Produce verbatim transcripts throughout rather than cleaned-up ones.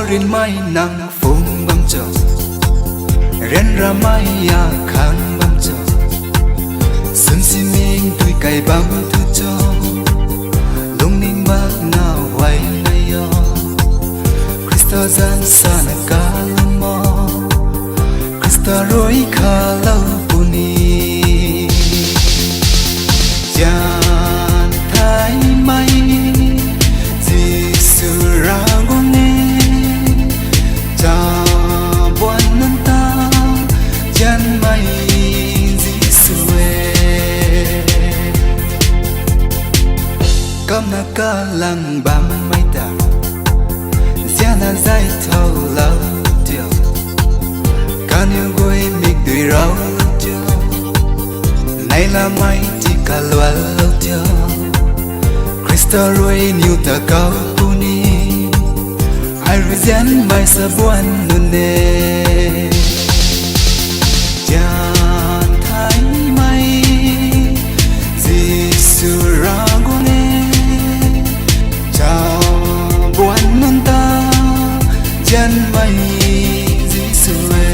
Rinmei nang phung bam cho, ryanramei a khang bam cho, sunsiming tui kai bam tu cho, lungning bak na huay nai o. Khrista zan sana kalum o, Khrista rui khalou puni. Zian thaimei Jisu Ravguangc e, chabuan nunc ta zianmei Jisu e. Kamna kalang bammei ta zianna zay thoulou tio, kaniw guay mikdui rau tio, neilamei ti kaluallou tio, Khrista rui niw ta kau puni, ai rui zianmei sabuan nunc e. Zian thaimei Jisu Ravguangc e, chabuan nunc ta zianmei Jisu e.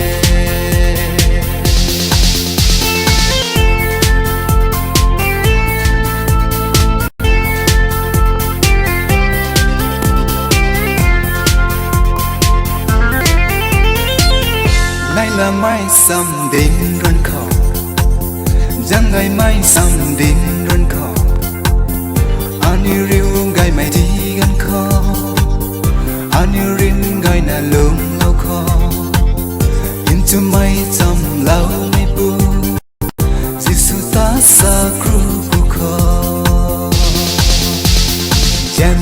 Neilamei samdin run khou, zang gaymei samdin run khou, aniu riu gaymei di ganv khou, aniu rin gayna lungclou khou, nchumei chamloumeipu Jisu ta sa kru ku khou, zian